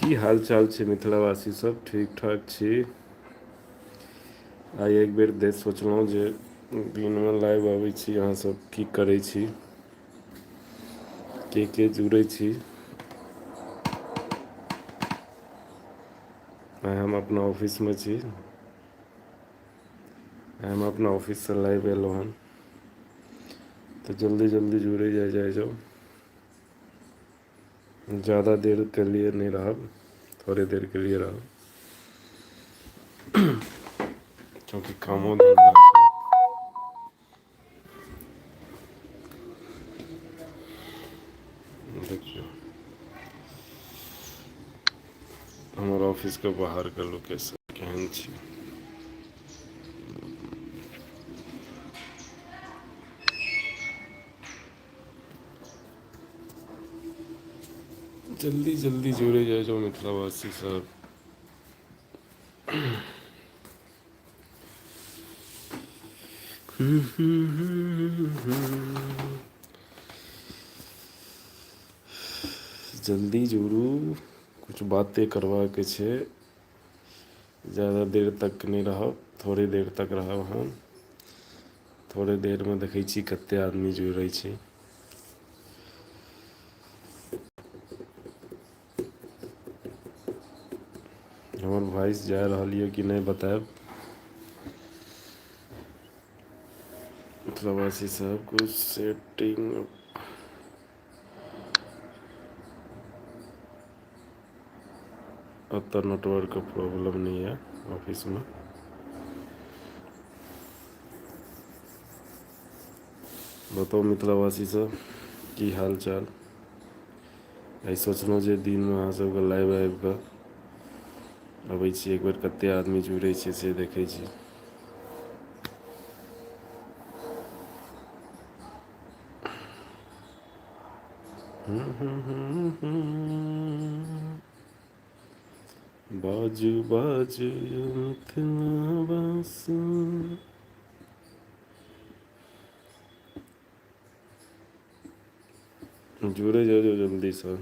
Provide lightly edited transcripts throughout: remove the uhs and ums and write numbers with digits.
की हाल चाल छै मिथिलावासी सब? ठीक ठाक छी? आइ एक बेर देख सोचलहुँ जे दिनमे लाइव अबै छी। अहाँ सब की करै छी, के के जुड़ै छी? आइ हम अपना ऑफिसमे छी। आइ हम अपना ऑफिससँ लाइव एलहुँ हन, तऽ जल्दी जल्दी जुड़ै जाइ जाइ जाउ। ज़्यादा देर के लिए नहीं रहब, थोड़े देर के लिए रहब, क्योंकि कामो धंधा छै। देखियौ, हमर ऑफिसके बाहरके लोकेशन केहन छै। जल्दी जल्दी जुड़े जाय जाउ मिथिलावासी सब। जल्दी जुड़ू, कुछ बातें करबाके छै। ज़्यादा देर तक नहि रहब, थोड़े देर तक रहब हम। थोड़े देरमे देखै छी कतेक आदमी जुड़ै छै। हमर वॉइस जा रहल यऽ कि नहि, बतायब प्रवासी सब। कुछ सेटिंग ओतऽ नेटवर्कके प्रॉब्लम नहि यऽ ऑफिसमे। बताउ मिथिलावासी सब, की हाल चाल? आइ सोचलहुँ जे दिनमे अहाँ सबके लाइव आबि कऽ अबै छी, एक बेर कतेक आदमी जुड़ै छै से देखै छी। बाजू बाजू मिथिलावासी, जुड़े जाउ जल्दीसँ।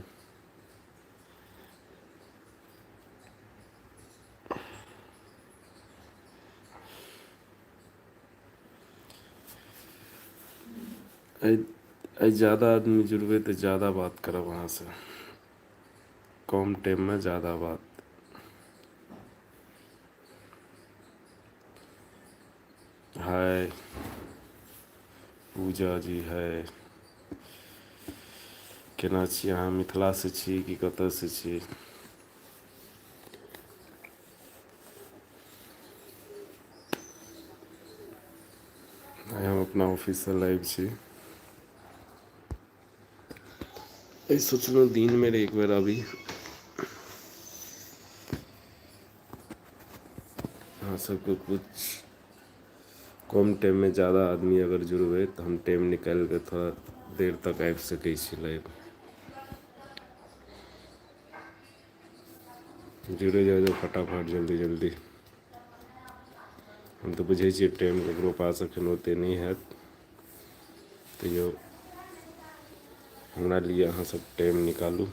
आइ आइ ज्यादा आदमी जुड़बै तऽ ज्यादा बात करब अहाँसँ, कम टाइममे ज्यादा बात। हाय पूजा जी, हाय, केना छी अहाँ? मिथिलासँ छी कि कतऽसँ छी? आइ हम अपना ऑफिससँ लाइव छी। एहि सोचलहुँ दिनमे एक बेर अभी अहाँ सबके। कुछ कम टाइममे ज्यादा आदमी अगर जुड़बै तऽ हम टाइम निकालि कऽ थोड़ा देर तक आबि सकै छी लाइव। जुड़ै जाउ जाउ फटाफट, जल्दी जल्दी। हम तऽ बुझै छियै टाइम ककरो पास एखन ओतेक नहि हैत, तैयो हमरा लिए अहाँ सब टाइम निकालू।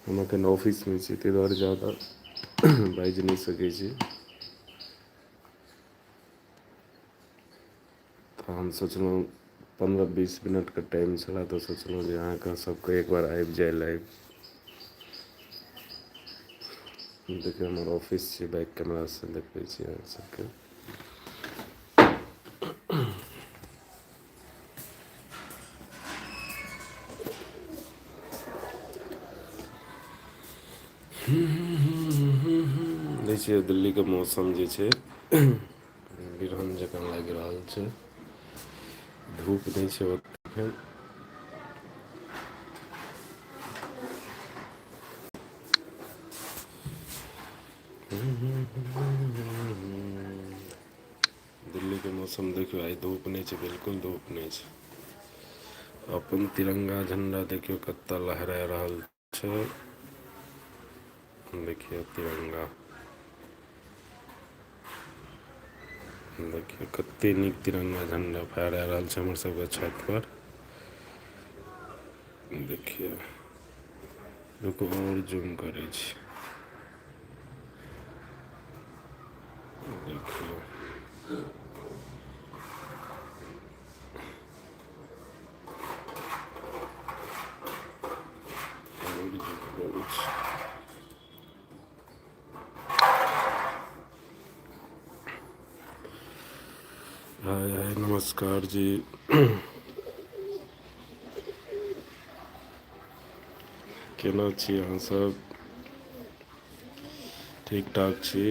हम एखन ऑफिसमे छी, ताहि दुआरे ज्यादा बाजि नहि सकै छी। तऽ हम सोचलहुँ 15-20 मिनटके टाइम छलए, तऽ सोचलहुँ जे अहाँके सबके एक बार आबि जाय लाइव। देखियौ, हमर ऑफिस छै, बैक कैमरासँ देखबै छी अहाँ सबके। दै छियै, दिल्लीके मौसम जे छै बिरहन जकाँ लागि रहल छै। धूप नहि छै ओतेक। दिल्लीके के मौसम देखियौ, आइ धूप नहि छै, बिल्कुल धूप नहि छै। अपन तिरंगा झंडा देखियौ कतऽ लहरा रहल छै। देखियौ तिरंगा, देखियौ कते नीक तिरंगा झंडा फहरा रहल छै हमर सबके छत पर। देखियौ, रुकू आओर जूम करै छी। देखियौ, आओर जूम करै छी। हाय हाय, नमस्कार जी, केना छी अहाँ सब? ठीक ठाक छी?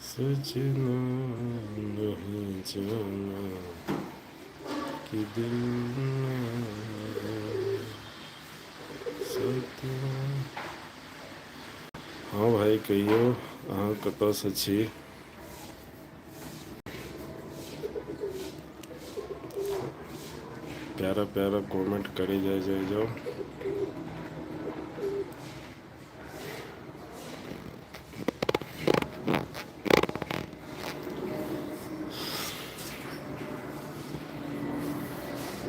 सजना नहीं जाना कि दिल सतना। हँ भाइ, कहियौ, अहाँ कतयसँ छी? प्यारा प्यारा कमेंट करी जाय जाय जाओ।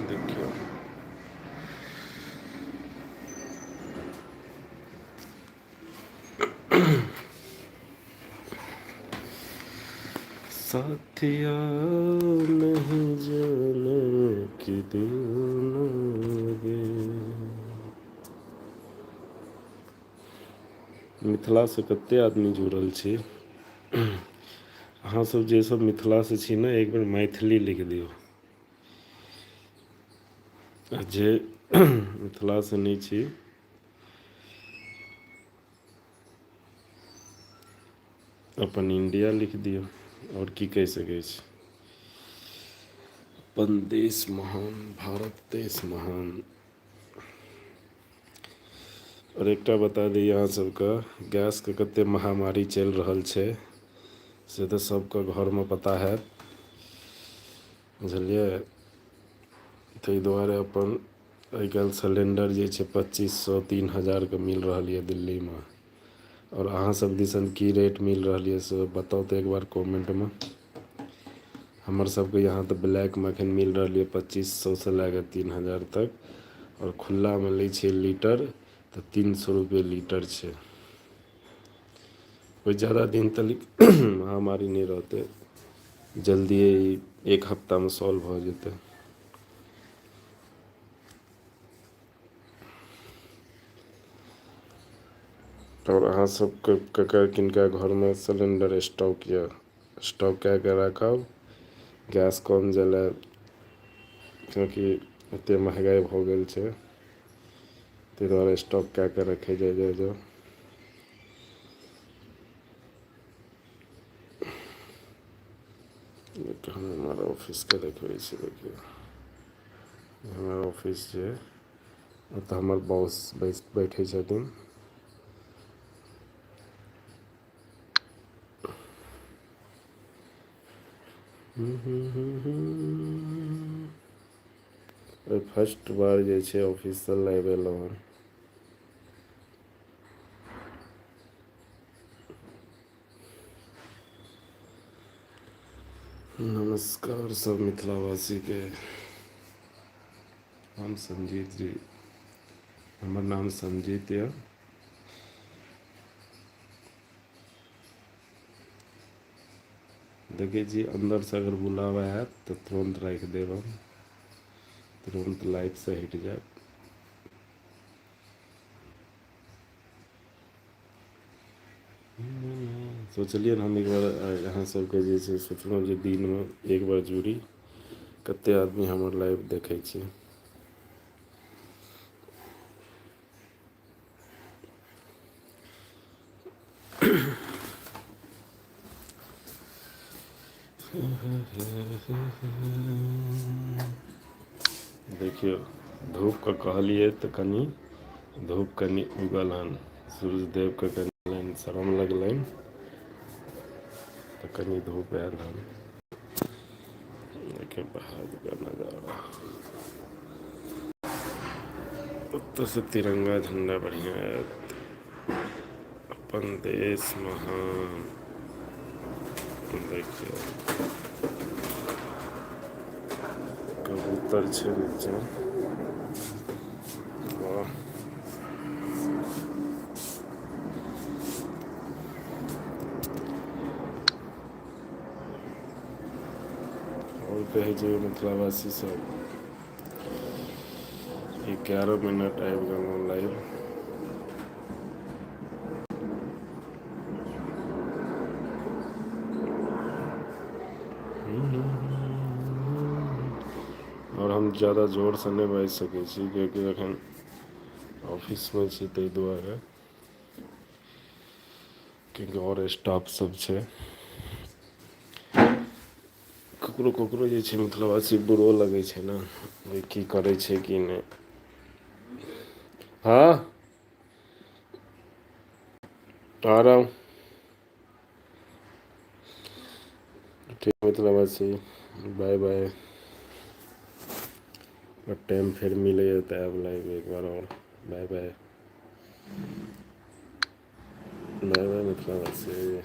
देखियौ, साथिया नहीं जाने कि दिल न लगे। मिथिलासँ कते आदमी जुड़ल छी अहाँ सब? जे सब मिथिलासँ छी ने, एक बेर मैथिली लिख दियौ, आ जे मिथिलासँ नहि छी, अपन इंडिया लिख दियौ। आओर की कहि सकै छी? अपन देश महान, भारत देश महान। आओर एकटा बता दी अहाँ सबके, गैसके कते महामारी चलि रहल छै से तऽ सबके घरमे पता हैत, बुझलियै? ताहि दुआरे अपन आइ काल्हि सिलेण्डर जे छै 2500, 3000के मिल रहल यऽ दिल्लीमे। आओर अहाँ सब दिसन की रेट मिल रहल यऽ से बताउ तऽ एक बार कमेन्टमे। हमर सबके यहाँ तऽ ब्लैकमे एखन मिल रहल यऽ 2500सँ लए कऽ 3000 तक, आओर खुल्लामे लै छियै लीटर तऽ 300 रुपये लीटर छै। कोइ जादा दिन तक महामारी नहि रहतै, जल्दिए एक हफ्तामे सॉल्व भऽ जेतै। आओर अहाँ सबके ककर किनका घरमे सिलेण्डर स्टॉक यऽ, स्टॉक कए कऽ राखब, गैस कम जलायब, किएकि एते महगाइ भऽ गेल छै। ताहि दुआरे स्टॉक कए कऽ रखै जाइ जाइ जाउ। हम हमर ऑफिसके देखबै छी। देखियौ, हमर ऑफिस छै, ओतऽ हमर बॉस बैठै छथिन। फर्स्ट बार जे छै ऑफिससँ लाइव एलहुँ हन। नमस्कार सब मिथिलावासीके, हम संजीत जी, हमर नाम संजीत यऽ। देखै छी, अन्दरसँ अगर बुलावा आयत तऽ तुरन्त राखि देब हम, तुरन्त लाइवसँ हटि जायब। सोचलियै हम एक बार अहाँ सबके जे छै, सोचलहुँ जे दिनमे एक बार जुड़ी, कते आदमी हमर लाइव देखै छी। देखियौ, धूपके कहलियै तऽ कनि धूप कनि उगल हन, सूर्यदेवके कनि शरम लगलनि। तऽ कनि धूप आयल हन। देखियौ बाहरके नजारा, ओतऽसँ तिरंगा झण्डा बढ़िआँ आयत। अपन देश महान। देखियौ, कबूतर छै नीचा। वाह! आओर कहै छै मिथिलावासी सब, 11 मिनट आबि गेलहुँ लाइव। आओर हम जादा जोरसँ नहि बाजि सकै छी, किएकि एखन ऑफिसमे छी, ताहि दुआरे, कियाकि आओर स्टाफ सब छै। ककरो ककरो जे छै मिथिलावासी, बुरो लगै छै ने जे की करै छै की नहि। हँ, आ रहा हूँ। ठीक मिथिलावासी, बाय बाय। और टाइम फेर मिलैए तऽ आयब लाइव एक बार और। बाय बाय, बाय बाय मिथिलावासी।